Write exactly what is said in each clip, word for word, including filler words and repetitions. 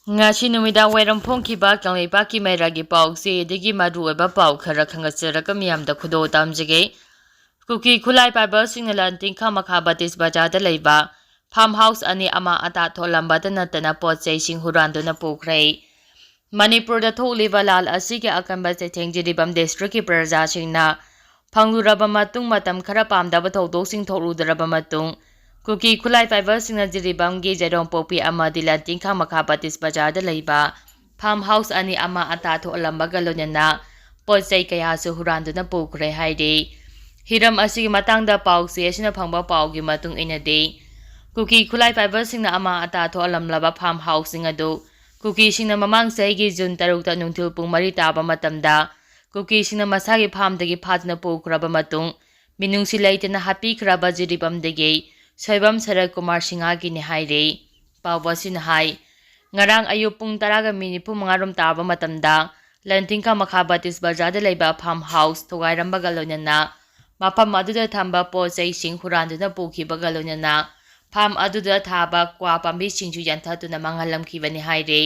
ꯉꯁꯤ ꯅꯨꯃꯤꯗꯥꯡ ꯋꯥꯏꯔꯝ ꯐꯣꯡꯈꯤꯕ ꯀꯪꯂꯩꯄꯥꯛꯀꯤ ꯃꯩꯔꯥꯒꯤ ꯄꯥꯎꯆꯦꯗꯒꯤ ꯃꯔꯨꯑꯣꯏꯕ ꯄꯥꯎ ꯈꯔ ꯈꯪꯒꯠꯆꯔꯒ ꯃꯤꯌꯥꯝꯗ ꯈꯨꯗꯣꯜ ꯇꯝꯖꯒꯦ꯫ ꯀꯨꯀꯤ ꯈꯨꯠꯂꯥꯏ ꯄꯥꯏꯕꯁꯤꯡꯅ ꯂꯟ ꯇꯤꯟꯈꯥ ꯃꯈꯥ ꯕꯇꯤꯁ ꯕꯖꯥꯔꯗ ꯂꯩꯕ ꯐꯥꯔꯝ ꯍꯥꯎꯁ ꯑꯅꯤ ꯑꯃꯥꯡ ꯑꯇꯥ ꯊꯣꯛꯂꯝꯕꯇ ꯅꯠꯇꯅ ꯄꯣꯠ ꯆꯩꯁꯤꯡ ꯍꯨꯔꯥꯟꯗꯨꯅ ꯄꯨꯈ꯭ꯔꯦ꯫ ꯃꯅꯤꯄꯨꯔꯗ ꯊꯣꯛꯂꯤꯕ ꯂꯥꯜ ꯑꯁꯤꯒꯤ ꯑꯀꯟꯕ ꯆꯩꯊꯦꯡ ꯖꯤꯔꯤꯕꯥꯝ ꯗꯤꯁꯇ꯭ꯔꯤꯛꯀꯤ ꯄ꯭ꯔꯖꯥꯁꯤꯡꯅ ꯐꯪꯂꯨꯔꯕ ꯃꯇꯨꯡ, ꯃꯇꯝ ꯈꯔ ꯄꯥꯝꯗꯕ ꯊꯧꯗꯣꯛꯁꯤꯡ ꯊꯣꯛꯂꯨꯗ꯭ꯔꯕ ꯃꯇꯨꯡ, ꯀꯨꯀꯤ ꯈꯨꯠꯂꯥꯏ ꯄꯥꯏꯕꯁꯤꯡꯅ ꯖꯤꯔꯤꯕꯥꯝꯒꯤ ꯖꯩꯔꯣꯡꯄꯣꯛꯄꯤ ꯑꯃꯗꯤ ꯂꯟꯇꯤꯡꯈꯥ ꯃꯈꯥ ꯕꯇꯤꯁ ꯕꯖꯥꯔꯗ ꯂꯩꯕ ꯐꯥꯔꯝ ꯍꯥꯎꯁ ꯑꯅꯤ ꯑꯃꯥꯡ ꯑꯇꯥ ꯊꯣꯛꯍꯜꯂꯝꯕꯒ ꯂꯣꯏꯅꯅ ꯄꯣꯠ ꯆꯩ ꯀꯌꯥꯁꯨ ꯍꯨꯔꯥꯟꯗꯨꯅ ꯄꯨꯈ꯭ꯔꯦ ꯍꯥꯏꯔꯤ꯫ ꯍꯤꯔꯝ ꯑꯁꯤꯒꯤ ꯃꯇꯥꯡꯗ ꯄꯥꯎꯆꯦ ꯑꯁꯤꯅ ꯐꯪꯕ ꯄꯥꯎꯒꯤ ꯃꯇꯨꯡ ꯏꯟꯅꯗꯤ, ꯀꯨꯀꯤ ꯈꯨꯠꯂꯥꯏ ꯄꯥꯏꯕꯁꯤꯡꯅ ꯑꯃꯥꯡ ꯑꯇꯥ ꯊꯣꯛꯍꯜꯂꯝꯂꯕ ꯐꯥꯔꯝ ꯍꯥꯎꯁꯁꯤꯡ ꯑꯗꯨ ꯀꯨꯀꯤꯁꯤꯡꯅ ꯃꯃꯥꯡ ꯆꯍꯤꯒꯤ ꯖꯨꯟ ꯇꯔꯨꯛꯇ ꯅꯨꯡꯊꯤꯜ ꯄꯨꯡ ꯃꯔꯤ ꯇꯥꯕ ꯃꯇꯝꯗ ꯀꯨꯀꯤꯁꯤꯡꯅ ꯃꯁꯥꯒꯤ ꯐꯥꯔꯝꯗꯒꯤ ꯐꯥꯗꯨꯅ ꯄꯨꯈ꯭ꯔꯕ ꯃꯇꯨꯡ, ꯃꯤꯅꯨꯡꯁꯤ ꯂꯩꯇꯅ ꯍꯥꯠꯄꯤꯈ꯭ꯔꯕ ꯖꯤꯔꯤꯕꯥꯝꯗꯒꯤ ꯁꯣꯏꯕꯝ ꯁꯔꯠ ꯀꯨꯃꯥꯔ ꯁꯤꯡꯍꯒꯤꯅꯤ ꯍꯥꯏꯔꯤ꯫ ꯄꯥꯎ ꯑꯁꯤꯅ ꯍꯥꯏ, ꯉꯔꯥꯡ ꯑꯌꯨꯛ ꯄꯨꯡ ꯇꯔꯥꯒ ꯃꯤꯅꯤꯠ ꯅꯤꯐꯨ ꯃꯉꯥ ꯔꯣꯝ ꯇꯥꯕ ꯃꯇꯝꯗ ꯂꯟꯊꯤꯡꯈꯥ ꯃꯈꯥ ꯕꯇꯤꯁ ꯕꯖꯥꯔꯗ ꯂꯩꯕ ꯐꯥꯔꯝ ꯍꯥꯎꯁ ꯊꯨꯒꯥꯏꯔꯝꯕꯒ ꯂꯣꯏꯅꯅ ꯃꯐꯝ ꯑꯗꯨꯗ ꯊꯝꯕ ꯄꯣꯠ ꯆꯩꯁꯤꯡ ꯍꯨꯔꯥꯟꯗꯨꯅ ꯄꯨꯈꯤꯕꯒ ꯂꯣꯏꯅꯅ ꯐꯥꯔꯝ ꯑꯗꯨꯗ ꯊꯥꯕ ꯀ꯭ꯋꯥ ꯄꯥꯝꯕꯤꯁꯤꯡꯁꯨ ꯌꯥꯟꯊꯠꯇꯨꯅ ꯃꯥꯡꯍꯜꯂꯝꯈꯤꯕꯅꯤ ꯍꯥꯏꯔꯤ꯫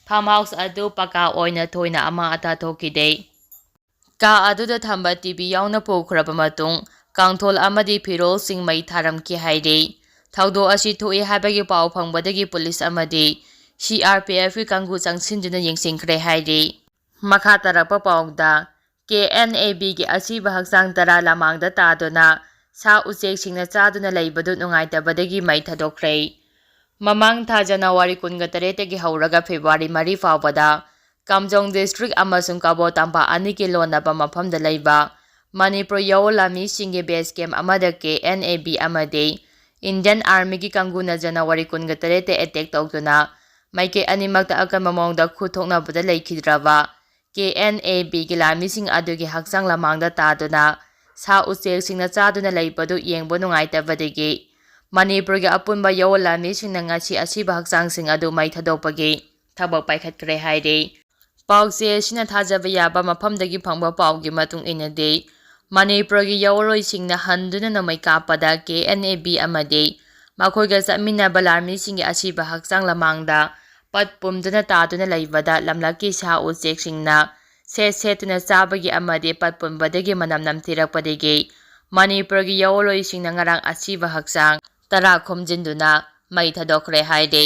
ꯐꯥꯔꯝ ꯍꯥꯎꯁ ꯑꯗꯨ ꯄꯀꯥ ꯑꯣꯏꯅ ꯊꯣꯏꯅ ꯑꯃꯥꯡ ꯑꯇꯥ ꯊꯣꯛꯈꯤꯗꯦ꯫ ꯀꯥ ꯑꯗꯨꯗ ꯊꯝꯕ ꯇꯤꯚꯤ ꯌꯥꯎꯅ ꯄꯨꯈ꯭ꯔꯕ ꯃꯇꯨꯡ, ꯀꯥꯡꯊꯣꯜ ꯑꯃꯗꯤ ꯐꯤꯔꯣꯜꯁꯤꯡ ꯃꯩ ꯊꯥꯔꯝꯈꯤ ꯍꯥꯏꯔꯤ꯫ ꯊꯧꯗꯣꯛ ꯑꯁꯤ ꯊꯣꯛꯏ ꯍꯥꯏꯕꯒꯤ ꯄꯥꯎ ꯐꯪꯕꯗꯒꯤ ꯄꯨꯂꯤꯁ ꯑꯃꯗꯤ ꯁꯤ ꯑꯥꯔ ꯄꯤ ꯑꯦꯐꯀꯤ ꯀꯥꯡꯕꯨ ꯆꯪꯁꯤꯟꯗꯨꯅ ꯌꯦꯡꯁꯤꯟꯈ꯭ꯔꯦ ꯍꯥꯏꯔꯤ꯫ ꯃꯈꯥ ꯇꯥꯔꯛꯄ ꯄꯥꯎꯗ, ꯀꯦ ꯑꯦꯟ ꯑꯦ ꯕꯤꯒꯤ ꯑꯁꯤꯕ ꯍꯛꯆꯥꯡ ꯇꯔꯥ ꯂꯃꯥꯡꯗ ꯇꯥꯗꯨꯅ ꯁꯥ ꯎꯆꯦꯛꯁꯤꯡꯅ ꯆꯥꯗꯨꯅ ꯂꯩꯕꯗꯨ ꯅꯨꯡꯉꯥꯏꯇꯕꯗꯒꯤ ꯃꯩ ꯊꯥꯗꯣꯛꯈ꯭ꯔꯦ꯫ ꯃꯃꯥꯡ ꯊꯥ ꯖꯅꯋꯥꯔꯤ ꯀꯨꯟꯒ ꯇꯔꯦꯠꯇꯒꯤ ꯍꯧꯔꯒ ꯐꯦꯕ꯭ꯔꯨꯋꯥꯔꯤ ꯃꯔꯤ ꯐꯥꯎꯕꯗ ꯀꯥꯝꯖꯣꯡ ꯗꯤꯁꯇ꯭ꯔꯤꯛ ꯑꯃꯁꯨꯡ ꯀꯕꯣ ꯇꯝꯄꯥꯛ ꯑꯅꯤꯒꯤ ꯂꯣꯟꯅꯕ ꯃꯐꯝꯗ ꯂꯩꯕ ꯃꯅꯤꯄꯨꯔ ꯌꯥꯑꯣ ꯂꯥꯟꯃꯤꯁꯤꯡꯒꯤ ꯕꯦꯁ ꯀꯦꯝꯞ ꯑꯃꯗ ꯀꯦ ꯑꯦꯟ ꯑꯦ ꯕꯤ ꯑꯃꯗꯤ ꯏꯟꯗꯤꯌꯟ ꯑꯥꯔꯃꯤꯒꯤ ꯀꯥꯡꯕꯨꯅ ꯖꯅꯋꯥꯔꯤ ꯀꯨꯟꯒ ꯇꯔꯦꯠꯇ ꯑꯦꯇꯦꯛ ꯇꯧꯗꯨꯅ ꯃꯥꯏꯀꯩ ꯑꯅꯤꯃꯛꯇ ꯑꯀꯟꯕ ꯃꯑꯣꯡꯗ ꯈꯨꯠ ꯊꯣꯛꯅꯕꯗ ꯂꯩꯈꯤꯗ꯭ꯔꯕ ꯀꯦ ꯑꯦꯟ ꯑꯦ ꯕꯤꯒꯤ ꯂꯥꯟꯃꯤꯁꯤꯡ ꯑꯗꯨꯒꯤ ꯍꯛꯆꯥꯡ ꯂꯃꯥꯡꯗ ꯇꯥꯗꯨꯅ ꯁꯥ ꯎꯆꯦꯛꯁꯤꯡꯅ ꯆꯥꯗꯨꯅ ꯂꯩꯕꯗꯨ ꯌꯦꯡꯕ ꯅꯨꯡꯉꯥꯏꯇꯕꯗꯒꯤ ꯃꯅꯤꯄꯨꯔꯒꯤ ꯑꯄꯨꯟꯕ ꯌꯥꯑꯣ ꯂꯥꯟꯃꯤꯁꯤꯡꯅ ꯉꯁꯤ ꯑꯁꯤꯕ ꯍꯛꯆꯥꯡꯁꯤꯡ ꯑꯗꯨ ꯃꯩ ꯊꯥꯗꯣꯛꯄꯒꯤ ꯊꯕꯛ ꯄꯥꯏꯈꯠꯈ꯭ꯔꯦ ꯍꯥꯏꯔꯤ꯫ ꯄꯥꯎꯆꯦ ꯑꯁꯤꯅ ꯊꯥꯖꯕ ꯌꯥꯕ ꯃꯐꯝꯗꯒꯤ ꯐꯪꯕ ꯄꯥꯎꯒꯤ ꯃꯇꯨꯡ ꯏꯟꯅꯗꯤ, ꯃꯅꯤꯄꯨꯔꯒꯤ ꯌꯥꯑꯣꯔꯣꯏꯁꯤꯡꯅ ꯍꯟꯗꯨꯅ ꯅꯣꯡꯃꯩ ꯀꯥꯞꯄꯗ ꯀꯦ ꯑꯦꯟ ꯑꯦ ꯕꯤ ꯑꯃꯗꯤ ꯃꯈꯣꯏꯒ ꯆꯠꯃꯤꯟꯅꯕ ꯂꯥꯟꯃꯤꯁꯤꯡꯒꯤ ꯑꯁꯤꯕ ꯍꯛꯆꯥꯡ ꯂꯃꯥꯡꯗ ꯄꯠ ꯄꯨꯝꯗꯨꯅ ꯇꯥꯗꯨꯅ ꯂꯩꯕꯗ ꯂꯝꯂꯛꯀꯤ ꯁꯥ ꯎꯆꯦꯛꯁꯤꯡꯅ ꯁꯦꯠ ꯁꯦꯠꯇꯨꯅ ꯆꯥꯕꯒꯤ ꯑꯃꯗꯤ ꯄꯠ ꯄꯨꯝꯕꯗꯒꯤ ꯃꯅꯝ ꯅꯝꯊꯤꯔꯛꯄꯗꯒꯤ ꯃꯅꯤꯄꯨꯔꯒꯤ ꯌꯥꯑꯣꯟꯂꯣꯏꯁꯤꯡꯅ ꯉꯔꯥꯡ ꯑꯁꯤꯕ ꯍꯛꯆꯥꯡ ꯇꯔꯥ ꯈꯣꯝꯖꯤꯟꯗꯨꯅ ꯃꯩ ꯊꯥꯗꯣꯛꯈ꯭ꯔꯦ ꯍꯥꯏꯔꯤ꯫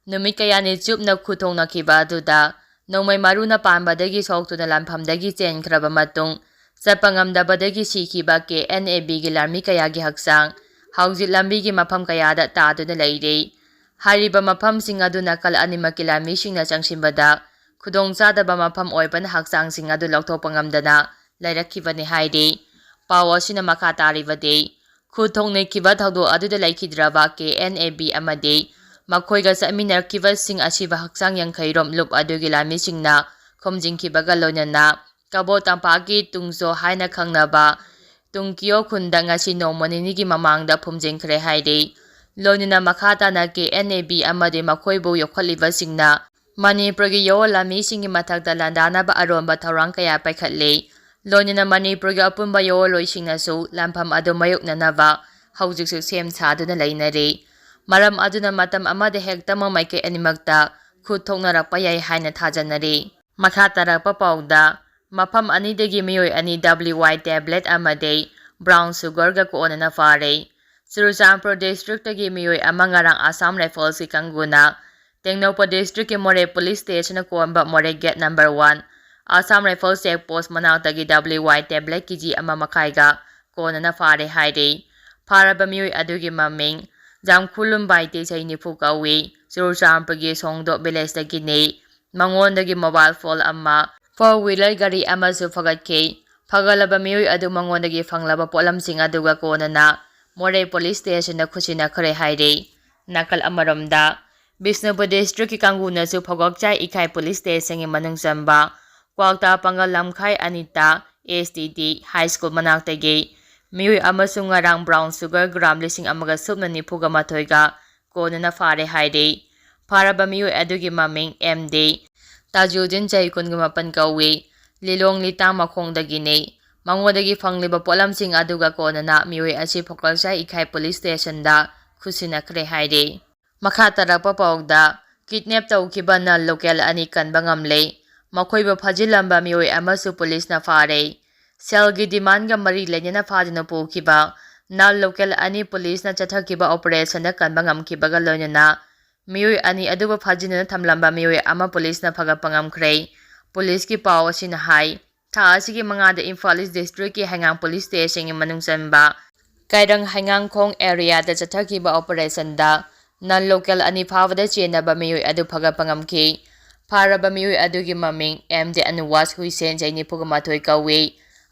ꯅꯨꯃꯤꯠ ꯀꯌꯥꯅꯤ ꯆꯨꯞꯅ ꯈꯨ ꯊꯣꯡꯅꯈꯤꯕ ꯑꯗꯨꯗ ꯅꯣꯡꯃꯩ ꯃꯔꯨꯅ ꯄꯥꯟꯕꯗꯒꯤ ꯁꯣꯛꯇꯨꯅ ꯂꯥꯟꯐꯝꯗꯒꯤ ꯆꯦꯟꯈ꯭ꯔꯕ ꯃꯇꯨꯡ ꯆꯠꯄ ꯉꯝꯗꯕꯗꯒꯤ ꯁꯤꯈꯤꯕ ꯀꯦ ꯑꯦꯟ ꯑꯦ ꯕꯤꯒꯤ ꯂꯥꯟꯃꯤ ꯀꯌꯥꯒꯤ ꯍꯛꯆꯥꯡ ꯍꯧꯖꯤꯛ ꯂꯝꯕꯤꯒꯤ ꯃꯐꯝ ꯀꯌꯥꯗ ꯇꯥꯗꯨꯅ ꯂꯩꯔꯤ꯫ ꯍꯥꯏꯔꯤꯕ ꯃꯐꯝꯁꯤꯡ ꯑꯗꯨ ꯅꯥꯀꯜ ꯑꯅꯤꯃꯛꯀꯤ ꯂꯥꯟꯃꯤꯁꯤꯡꯅ ꯆꯪꯁꯤꯟꯕꯗ ꯈꯨꯗꯣꯡꯆꯥꯗꯕ ꯃꯐꯝ ꯑꯣꯏꯕꯅ ꯍꯛꯆꯥꯡꯁꯤꯡ ꯑꯗꯨ ꯂꯧꯊꯣꯛꯄ ꯉꯝꯗꯅ ꯂꯩꯔꯛꯈꯤꯕꯅꯤ ꯍꯥꯏꯔꯤ꯫ ꯄꯥꯎ ꯑꯁꯤꯅ ꯃꯈꯥ ꯇꯥꯔꯤꯕꯗꯤ, ꯈꯨ ꯊꯣꯡꯅꯈꯤꯕ ꯊꯧꯗꯣꯛ ꯑꯗꯨꯗ ꯂꯩꯈꯤꯗ꯭ꯔꯕ ꯀꯦ ꯑꯦꯟ ꯑꯦ ꯕꯤ ꯑꯃꯗꯤ ꯃꯈꯣꯏꯒ ꯆꯠꯃꯤꯟꯅꯔꯛꯈꯤꯕꯁꯤꯡ ꯑꯁꯤꯕ ꯍꯛꯆꯥꯡ ꯌꯥꯡꯈꯩꯔꯣꯝ ꯂꯨꯞ ꯑꯗꯨꯒꯤ ꯂꯥꯟꯃꯤꯁꯤꯡꯅ ꯈꯣꯝꯖꯤꯟꯈꯤꯕꯒ ꯂꯣꯏꯅꯅ ꯀꯕꯣ ꯇꯝꯄꯥꯛꯀꯤ ꯇꯨꯡꯖꯣ ꯍꯥꯏꯅ ꯈꯪꯅꯕ ꯇꯨꯡꯀꯤꯌꯣ ꯈꯨꯟꯗ ꯉꯁꯤ ꯅꯣꯡꯃ ꯅꯤꯅꯤꯒꯤ ꯃꯃꯥꯡꯗ ꯐꯨꯝꯖꯤꯟꯈ꯭ꯔꯦ ꯍꯥꯏꯔꯤ꯫ ꯂꯣꯏꯅꯅ ꯃꯈꯥ ꯇꯥꯅ ꯀꯦ ꯑꯦꯟ ꯑꯦ ꯕꯤ ꯑꯃꯗꯤ ꯃꯈꯣꯏꯕꯨ ꯌꯣꯛꯈꯠꯂꯤꯕꯁꯤꯡꯅ ꯃꯅꯤꯄꯨꯔꯒꯤ ꯌꯥꯑꯣꯟ ꯂꯥꯟꯃꯤꯁꯤꯡꯒꯤ ꯃꯊꯛꯇ ꯂꯥꯟꯗꯥꯅꯕ ꯑꯔꯣꯟꯕ ꯊꯧꯔꯥꯡ ꯀꯌꯥ ꯄꯥꯏꯈꯠꯂꯤ꯫ ꯂꯣꯏꯅꯅ ꯃꯅꯤꯄꯨꯔꯒꯤ ꯑꯄꯨꯟꯕ ꯌꯥꯑꯣꯟꯂꯣꯏꯁꯤꯡꯅꯁꯨ ꯂꯥꯟꯐꯝ ꯑꯗꯨ ꯃꯥꯌꯣꯛꯅꯅꯕ ꯍꯧꯖꯤꯛꯁꯨ ꯁꯦꯝ ꯁꯥꯗꯨꯅ ꯂꯩꯅꯔꯤ꯫ ꯃꯔꯝ ꯑꯗꯨꯅ ꯃꯇꯝ ꯑꯃꯗ ꯍꯦꯛꯇꯃꯛ ꯃꯥꯏꯀꯩ ꯑꯅꯤꯃꯛꯇ ꯈꯨꯠ ꯊꯣꯛꯅꯔꯛꯄ ꯌꯥꯏ ꯍꯥꯏꯅ ꯊꯥꯖꯅꯔꯤ꯫ ꯃꯈꯥ ꯇꯥꯔꯛꯄ ꯄꯥꯎꯗ, ꯃꯐꯝ ꯑꯅꯤꯗꯒꯤ ꯃꯤꯑꯣꯏ ꯑꯅꯤ ꯗꯕ꯭ꯂꯤꯎ ꯋꯥꯏ ꯇꯦꯕ꯭ꯂꯦꯠ ꯑꯃꯗꯤ ꯕ꯭ꯔꯥꯎꯟ ꯁꯨꯒꯔꯒ ꯀꯣꯟꯅꯅ ꯐꯥꯔꯦ꯫ ꯆꯨꯔꯆꯥꯟꯄꯨꯔ ꯗꯤꯁꯇ꯭ꯔꯤꯛꯇꯒꯤ ꯃꯤꯑꯣꯏ ꯑꯃ ꯉꯔꯥꯡ ꯑꯁꯥꯝ ꯔꯥꯏꯐꯜꯁꯀꯤ ꯀꯥꯡꯕꯨꯅ ꯇꯦꯡꯅꯧꯄꯜ ꯗꯤꯁꯇ꯭ꯔꯤꯛꯀꯤ ꯃꯣꯔꯦ ꯄꯨꯂꯤꯁ ꯁ꯭ꯇꯦꯁꯟꯅ ꯀꯣꯟꯕ Moreh gate number one Assam rifles check post ꯃꯅꯥꯛꯇꯒꯤ W Y tablet K G ꯑꯃ ꯃꯈꯥꯏꯒ ꯀꯣꯟꯅꯅ ꯐꯥꯔꯦ ꯍꯥꯏꯔꯤ꯫ ꯐꯥꯔꯕ ꯃꯤꯑꯣꯏ ꯑꯗꯨꯒꯤ ꯃꯃꯤꯡ ꯖꯥꯝꯈꯨꯂꯨꯝꯕꯥꯏ ꯇꯦꯁꯩ ꯅꯤꯐꯨ ꯀꯧꯏ꯫ ꯆꯨꯔꯆꯥꯟꯄꯨꯔꯒꯤ ꯁꯣꯡꯗꯣ ꯚꯤꯂꯦꯖꯇꯒꯤꯅꯤ꯫ ꯃꯉꯣꯟꯗꯒꯤ ꯃꯣꯕꯥꯏꯜ ꯐꯣꯟ ꯑꯃ, ꯐꯣꯔ ꯋꯤꯂꯔ ꯒꯥꯔꯤ ꯑꯃꯁꯨ ꯐꯒꯠꯈꯤ꯫ ꯐꯒꯠꯂꯕ ꯃꯤꯑꯣꯏ ꯑꯗꯨ ꯃꯉꯣꯟꯗꯒꯤ ꯐꯪꯂꯕ ꯄꯣꯠꯂꯝꯁꯤꯡ ꯑꯗꯨꯒ ꯀꯣꯟꯅꯅ ꯃꯣꯔꯦ ꯄꯨꯂꯤꯁ ꯁ꯭ꯇꯦꯁꯟꯗ ꯈꯨꯠꯁꯤꯟꯅꯈ꯭ꯔꯦ ꯍꯥꯏꯔꯤ꯫ ꯅꯥꯀꯜ ꯑꯃꯔꯣꯝꯗ, ꯕꯤꯁꯅꯨꯄꯨꯔ ꯗꯤꯁꯇ꯭ꯔꯤꯛꯀꯤ ꯀꯥꯡꯕꯨꯅꯁꯨ ꯐꯒꯣꯛꯆꯥꯏ ꯏꯀꯥꯏ ꯄꯨꯂꯤꯁ ꯁ꯭ꯇꯦꯁꯟꯒꯤ ꯃꯅꯨꯡ ꯆꯟꯕ ꯀ꯭ꯋꯥꯛꯇꯥ ꯄꯥꯡꯒꯜ ꯂꯝꯈꯥꯏ ꯑꯅꯤꯇꯥ ꯑꯦꯁ ꯇꯤ ꯇꯤ ꯍꯥꯏ ꯁ꯭ꯀꯨꯜ ꯃꯅꯥꯛꯇꯒꯤ ꯃꯤꯑꯣꯏ ꯑꯃꯁꯨꯡ ꯉꯔꯥꯡ ꯕ꯭ꯔꯥꯎꯟ ꯁꯨꯒꯔ ꯒ꯭ꯔꯥꯝ ꯂꯤꯁꯤꯡ ꯑꯃꯒ ꯁꯨꯞꯅ ꯅꯤꯐꯨꯒ ꯃꯥꯊꯣꯏꯒ ꯀꯣꯟꯅꯅ ꯐꯥꯔꯦ ꯍꯥꯏꯔꯤ꯫ ꯐꯥꯔꯕ ꯃꯤꯑꯣꯏ ꯑꯗꯨꯒꯤ ꯃꯃꯤꯡ ꯑꯦꯝ ꯗꯤ ꯇꯥꯖꯨꯗꯤꯟ, ꯆꯍꯤ ꯀꯨꯟꯒ ꯃꯥꯄꯟ ꯀꯧꯏ꯫ ꯂꯤꯂꯣꯡ ꯂꯤꯇꯥꯡ ꯃꯈꯣꯡꯗꯒꯤꯅꯤ꯫ ꯃꯉꯣꯟꯗꯒꯤ ꯐꯪꯂꯤꯕ ꯄꯣꯠꯂꯝꯁꯤꯡ ꯑꯗꯨꯒ ꯀꯣꯟꯅꯅ ꯃꯤꯑꯣꯏ ꯑꯁꯤ ꯐꯒꯣꯛꯆꯥꯏ ꯏꯀꯥꯏ ꯄꯨꯂꯤꯁ ꯁ꯭ꯇꯦꯁꯟꯗ ꯈꯨꯠꯁꯤꯟꯅꯈ꯭ꯔꯦ ꯍꯥꯏꯔꯤ꯫ ꯃꯈꯥ ꯇꯥꯔꯛꯄ ꯄꯥꯎꯗ, ꯀꯤꯗꯅꯦꯞ ꯇꯧꯈꯤꯕ ꯅꯟ ꯂꯣꯀꯦꯜ ꯑꯅꯤ ꯀꯟꯕ ꯉꯝꯂꯦ꯫ ꯃꯈꯣꯏꯕꯨ ꯐꯥꯖꯤꯜꯂꯝꯕ ꯃꯤꯑꯣꯏ ꯑꯃꯁꯨ ꯄꯨꯂꯤꯁꯅ ꯐꯥꯔꯦ꯫ ꯁꯦꯜꯒꯤ ꯗꯤꯃꯥꯟꯒ ꯃꯔꯤ ꯂꯩꯅꯅ ꯐꯥꯗꯨꯅ ꯄꯨꯈꯤꯕ ꯅꯟ ꯂꯣꯀꯦꯜ ꯑꯅꯤ ꯄꯨꯂꯤꯁꯅ ꯆꯠꯊꯈꯤꯕ ꯑꯣꯄꯔꯦꯁꯟꯗ ꯀꯟꯕ ꯉꯝꯈꯤꯕꯒ ꯂꯣꯏꯅꯅ ꯃꯤꯑꯣꯏ ꯑꯅꯤ ꯑꯗꯨꯕꯨ ꯐꯥꯖꯤꯟꯗꯨꯅ ꯊꯝꯂꯝꯕ ꯃꯤꯑꯣꯏ ꯑꯃ ꯄꯨꯂꯤꯁꯅ ꯐꯒꯠꯄ ꯉꯝꯈ꯭ꯔꯦ꯫ ꯄꯨꯂꯤꯁꯀꯤ ꯄꯥꯎ ꯑꯁꯤꯅ ꯍꯥꯏ, ꯊꯥ ꯑꯁꯤꯒꯤ ꯃꯉꯥꯗ ꯏꯝꯐꯥꯜ ꯏꯁ ꯗꯤꯁꯇ꯭ꯔꯤꯛꯀꯤ ꯍꯩꯉꯥꯡ ꯄꯨꯂꯤꯁ ꯁ꯭ꯇꯦꯁꯟꯒꯤ ꯃꯅꯨꯡ ꯆꯟꯕ ꯀꯩꯔꯪ ꯍꯩꯉꯥꯡꯈꯣꯡ ꯑꯦꯔꯤꯌꯥꯗ ꯆꯠꯊꯈꯤꯕ ꯑꯣꯄꯔꯦꯁꯟꯗ ꯅꯟ ꯂꯣꯀꯦꯜ ꯑꯅꯤ ꯐꯥꯕꯗ ꯆꯦꯟꯅꯕ ꯃꯤꯑꯣꯏ ꯑꯗꯨ ꯐꯒꯠꯄ ꯉꯝꯈꯤ꯫ ꯐꯥꯔꯕ ꯃꯤꯑꯣꯏ ꯑꯗꯨꯒꯤ ꯃꯃꯤꯡ ꯑꯦꯝ ꯖꯦ ꯑꯅꯨꯋꯥꯁ ꯍꯨꯏꯁꯦꯟ, ꯆꯍꯤ ꯅꯤꯐꯨꯒ ꯃꯥꯊꯣꯏ ꯀꯧꯏ꯫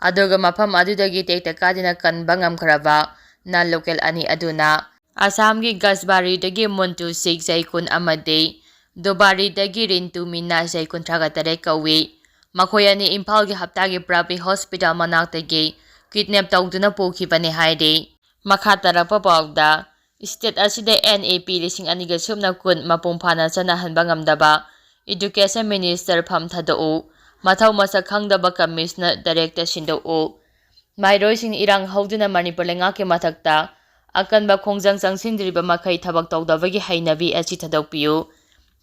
ꯑꯗꯨꯒ ꯃꯐꯝ ꯑꯗꯨꯗꯒꯤ ꯇꯦꯛꯇ ꯀꯥꯏꯗꯅ ꯀꯟꯕ ꯉꯝꯈ꯭ꯔꯕ ꯅꯟ ꯂꯣꯀꯦꯜ ꯑꯅꯤ ꯑꯗꯨꯅ ꯑꯁꯥꯝꯒꯤ ꯒꯁꯕꯥꯔꯤꯗꯒꯤ ꯃꯨꯟꯇꯨ ꯁꯤꯛ, ꯆꯍꯤ ꯀꯨꯟ, ꯑꯃꯗꯤ ꯗꯨꯕꯥꯔꯤꯗꯒꯤ ꯔꯤꯟꯇꯨ ꯃꯤꯅꯥ, ꯆꯍꯤ ꯀꯨꯟꯊ꯭ꯔꯥꯒ ꯇꯔꯦꯠ ꯀꯧꯏ꯫ ꯃꯈꯣꯏ ꯑꯅꯤ ꯏꯝꯐꯥꯜꯒꯤ ꯍꯞꯇꯥꯒꯤ ꯄ꯭ꯔꯥꯕꯤ ꯍꯣꯁꯄꯤꯇꯥꯜ ꯃꯅꯥꯛꯇꯒꯤ ꯀꯤꯗꯅꯦꯞ ꯇꯧꯗꯨꯅ ꯄꯨꯈꯤꯕꯅꯤ ꯍꯥꯏꯔꯤ꯫ ꯃꯈꯥ ꯇꯥꯔꯛꯄ ꯄꯥꯎꯗ, ꯁ꯭ꯇꯦꯠ ꯑꯁꯤꯗ ꯑꯦꯟ ꯏ ꯄꯤ ꯂꯤꯁꯤꯡ ꯑꯅꯤꯒ ꯁꯨꯞꯅ ꯀꯨꯟ ꯃꯄꯨꯡ ꯐꯥꯅ ꯆꯠꯅꯍꯟꯕ ꯉꯝꯗꯕ, ꯏꯗꯨꯀꯦꯁꯟ ꯃꯤꯅꯤꯁꯇꯔ ꯐꯝ ꯊꯥꯗꯣꯛꯎ, ꯃꯊꯧ ꯃꯁꯛ ꯈꯪꯗꯕ ꯀꯃꯤꯁꯅꯔ ꯗꯥꯏꯔꯦꯛꯇ ꯁꯤꯟꯗꯣꯛꯎ, ꯃꯍꯩꯔꯣꯏꯁꯤꯡꯅ ꯏꯔꯥꯡ ꯍꯧꯗꯨꯅ ꯃꯅꯤꯄꯨꯔ ꯂꯩꯉꯥꯛꯀꯤ ꯃꯊꯛꯇ ꯑꯀꯟꯕ ꯈꯣꯡꯖꯪ ꯆꯪꯁꯤꯟꯗ꯭ꯔꯤꯕ ꯃꯈꯩ ꯊꯕꯛ ꯇꯧꯗꯕꯒꯤ ꯍꯩꯅꯕꯤ ꯑꯁꯤ ꯊꯥꯗꯣꯛꯄꯤꯌꯨ꯫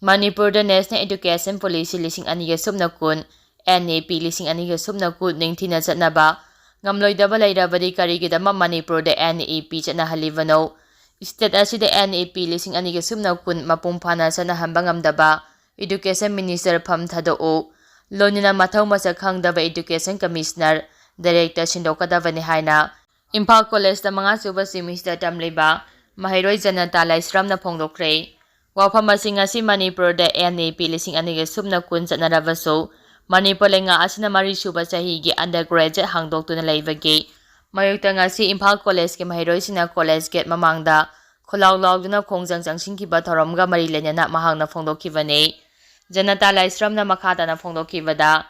ꯃꯅꯤꯄꯨꯔꯗ ꯅꯦꯁꯅꯦꯜ ꯏꯗꯨꯀꯦꯁꯟ ꯄꯣꯂꯤꯁꯤ ꯂꯤꯁꯤꯡ ꯑꯅꯤꯒ ꯁꯨꯞꯅ ꯀꯨꯟ, ꯑꯦꯟ ꯏ ꯄꯤ ꯂꯤꯁꯤꯡ ꯑꯅꯤꯒ ꯁꯨꯞꯅ ꯀꯨꯟ ꯅꯤꯡꯊꯤꯅ ꯆꯠꯅꯕ ꯉꯝꯂꯣꯏꯗꯕ ꯂꯩꯔꯕꯗꯤ ꯀꯔꯤꯒꯤꯗꯃꯛ ꯃꯅꯤꯄꯨꯔꯗ ꯑꯦꯟ ꯏ ꯄꯤ ꯆꯠꯅꯍꯜꯂꯤꯕꯅꯣ? ꯁ꯭ꯇꯦꯠ ꯑꯁꯤꯗ ꯑꯦꯟ ꯏ ꯄꯤ ꯂꯤꯁꯤꯡ ꯑꯅꯤꯒ ꯁꯨꯞꯅ ꯀꯨꯟ ꯃꯄꯨꯡ ꯐꯥꯅ ꯆꯠꯅꯍꯟꯕ ꯉꯝꯗꯕ ꯏꯗꯨꯀꯦꯁꯟ ꯃꯤꯅꯤꯁꯇꯔ ꯐꯝ ꯊꯥꯗꯣꯛꯎ꯫ ꯂꯣꯏꯅꯅ ꯃꯊꯧ ꯃꯁꯛ ꯈꯪꯗꯕ ꯏꯗꯨꯀꯦꯁꯟ ꯀꯃꯤꯁꯅꯔ ꯗꯥꯏꯔꯦꯛꯇ ꯁꯤꯟꯗꯣꯛꯀꯗꯕꯅꯤ ꯍꯥꯏꯅ ꯏꯝꯐꯥꯜ ꯀꯣꯂꯦꯖꯇ ꯃꯉꯥ ꯁꯨꯕ ꯁꯤꯃꯤꯁꯇꯔ ꯇꯝꯂꯤꯕ ꯃꯍꯩꯔꯣꯏ ꯖꯅꯇꯥ ꯂꯥꯏꯁ꯭ꯔꯝꯅ ꯐꯣꯡꯗꯣꯛꯈ꯭ꯔꯦ꯫ ꯋꯥꯐꯝ ꯑꯁꯤ ꯉꯁꯤ ꯃꯅꯤꯄꯨꯔꯗ ꯑꯦꯟ ꯏ ꯄꯤ ꯂꯤꯁꯤꯡ ꯑꯅꯤꯒ ꯁꯨꯞꯅ ꯀꯨꯟ ꯆꯠꯅꯔꯕꯁꯨ, ꯃꯅꯤꯄꯨꯔ ꯂꯩꯉꯥꯛ ꯑꯁꯤꯅ ꯃꯔꯤꯁꯨꯕ ꯆꯍꯤꯒꯤ ꯑꯟꯗꯔ ꯒ꯭ꯔꯦꯖꯨꯑꯦꯠ ꯍꯥꯡꯗꯣꯛꯇꯨꯅ ꯂꯩꯕꯒꯤ ꯃꯥꯌꯣꯛꯇ ꯉꯁꯤ ꯏꯝꯐꯥꯜ ꯀꯣꯂꯦꯖꯀꯤ ꯃꯍꯩꯔꯣꯏꯁꯤꯡꯅ ꯀꯣꯂꯦꯖ ꯒꯦꯠ ꯃꯃꯥꯡꯗ ꯈꯣꯜꯂꯥꯎ ꯂꯥꯎꯗꯨꯅ ꯈꯣꯡꯖꯪ ꯆꯪꯁꯤꯟꯈꯤꯕ ꯊꯧꯔꯝꯒ ꯃꯔꯤ ꯂꯩꯅꯅ ꯃꯍꯥꯛꯅ ꯐꯣꯡꯗꯣꯛꯈꯤꯕꯅꯤ꯫ ꯖꯅꯇꯥ ꯂꯥꯏꯁ꯭ꯔꯝꯅ ꯃꯈꯥ ꯇꯥꯅ ꯐꯣꯡꯗꯣꯛꯈꯤꯕꯗ,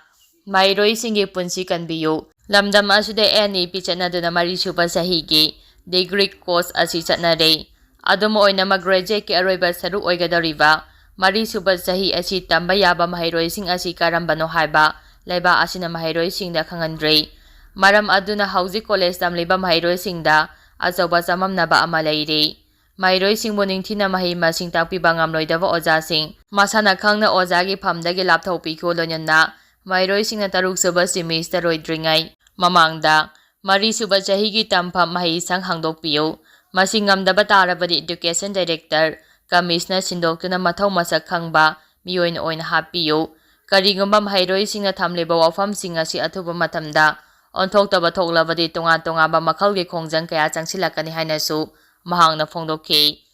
ꯃꯍꯩꯔꯣꯏꯁꯤꯡꯒꯤ ꯄꯨꯟꯁꯤ ꯀꯟꯕꯤꯌꯨ꯫ ꯂꯝꯗꯝ ꯑꯁꯤꯗ ꯑꯦꯟ ꯏ ꯄꯤ ꯆꯠꯅꯗꯨꯅ ꯃꯔꯤꯁꯨꯕ ꯆꯍꯤꯒꯤ ꯗꯤꯒ꯭ꯔꯤ ꯀꯣꯔꯁ ꯑꯁꯤ ꯆꯠꯅꯔꯦ꯫ ꯑꯗꯨꯝ ꯑꯣꯏꯅꯃꯛ, ꯒ꯭ꯔꯦꯖꯨꯑꯦꯠꯀꯤ ꯑꯔꯣꯏꯕ ꯁꯔꯨꯛ ꯑꯣꯏꯒꯗꯧꯔꯤꯕ ꯃꯔꯤꯁꯨꯕ ꯆꯍꯤ ꯑꯁꯤ ꯇꯝꯕ ꯌꯥꯕ ꯃꯍꯩꯔꯣꯏꯁꯤꯡ ꯑꯁꯤ ꯀꯔꯝꯕꯅꯣ ꯍꯥꯏꯕ ꯂꯩꯕꯥꯛ ꯑꯁꯤꯅ ꯃꯍꯩꯔꯣꯏꯁꯤꯡꯗ ꯈꯪꯍꯟꯗ꯭ꯔꯤ꯫ ꯃꯔꯝ ꯑꯗꯨꯅ ꯍꯧꯖꯤꯛ ꯀꯣꯂꯦꯖ ꯇꯝꯂꯤꯕ ꯃꯍꯩꯔꯣꯏꯁꯤꯡꯗ ꯑꯆꯧꯕ ꯆꯃꯝꯅꯕ ꯑꯃ ꯂꯩꯔꯤ꯫ ꯃꯍꯩꯔꯣꯏꯁꯤꯡꯕꯨ ꯅꯤꯡꯊꯤꯅ ꯃꯍꯩ ꯃꯁꯤꯡ ꯇꯥꯛꯄꯤꯕ ꯉꯝꯂꯣꯏꯗꯕ ꯑꯣꯖꯥꯁꯤꯡ ꯃꯁꯥꯅ ꯈꯪꯅ ꯑꯣꯖꯥꯒꯤ ꯐꯝꯗꯒꯤ ꯂꯥꯞꯊꯣꯛꯄꯤꯈꯤꯕ ꯂꯣꯏꯅꯅ ꯃꯍꯩꯔꯣꯏꯁꯤꯡꯅ ꯇꯔꯨꯛ ꯁꯨꯕ ꯁꯤꯃꯤꯁꯇꯔ ꯂꯣꯏꯗ꯭ꯔꯤꯉꯩ ꯃꯃꯥꯡꯗ ꯃꯔꯤ ꯁꯨꯕ ꯆꯍꯤꯒꯤ ꯇꯝꯐꯝ ꯃꯍꯩꯁꯪ ꯍꯥꯡꯗꯣꯛꯄꯤꯌꯨ꯫ ꯃꯁꯤ ꯉꯝꯗꯕ ꯇꯥꯔꯕꯗꯤ Education Director, Commissioner ꯁꯤꯟꯗꯣꯛꯇꯨꯅ ꯃꯊꯧ ꯃꯁꯛ ꯈꯪꯕ ꯃꯤꯑꯣꯏꯅ ꯑꯣꯏꯅ ꯍꯥꯞꯄꯤꯌꯨ꯫ ꯀꯔꯤꯒꯨꯝꯕ ꯃꯍꯩꯔꯣꯏꯁꯤꯡꯅ ꯊꯝꯂꯤꯕ ꯋꯥꯐꯝꯁꯤꯡ ꯑꯁꯤ ꯑꯊꯨꯕ ꯃꯇꯝꯗ ꯑꯣꯟꯊꯣꯛꯇꯕ ꯊꯣꯛꯂꯕꯗꯤ ꯇꯣꯉꯥꯟ ꯇꯣꯉꯥꯟꯕ ꯃꯈꯜꯒꯤ ꯈꯣꯡꯖꯪ ꯀꯌꯥ ꯆꯪꯁꯤꯜꯂꯛꯀꯅꯤ ꯍꯥꯏꯅꯁꯨ ꯃꯍꯥꯛꯅ ꯐꯣꯡꯗꯣꯛꯈꯤ꯫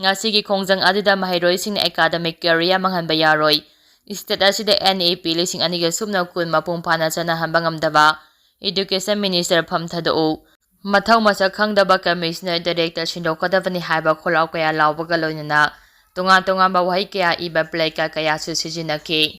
ꯉꯁꯤꯒꯤ ꯈꯣꯡꯖꯪ ꯑꯗꯨꯗ ꯃꯍꯩꯔꯣꯏꯁꯤꯡꯅ academic career ꯃꯥꯡꯍꯟꯕ ꯌꯥꯔꯣꯏ꯫ State ꯑꯁꯤꯗ N E P ꯂꯤꯁꯤꯡ ꯑꯅꯤꯒ ꯁꯨꯞꯅ ꯀꯨꯟ ꯃꯄꯨꯡ ꯐꯥꯅ ꯆꯠꯅꯍꯟꯕ ꯉꯝꯗꯕ Education Minister ꯐꯝ ꯊꯥꯗꯣꯛꯎ, ꯃꯊꯧ ꯃꯁꯛ ꯈꯪꯗꯕ Commissioner, Director ꯁꯤꯟꯗꯣꯛꯀꯗꯕꯅꯤ ꯍꯥꯏꯕ ꯈꯣꯜꯂꯥꯎ ꯀꯌꯥ ꯂꯥꯎꯕꯒ ꯂꯣꯏꯅꯅ ꯇꯣꯉꯥꯟ ꯇꯣꯉꯥꯟꯕ ꯋꯥꯍꯩ ꯀꯌꯥ ꯏꯕ placard ꯀꯌꯥꯁꯨ ꯁꯤꯖꯤꯟꯅꯈꯤ꯫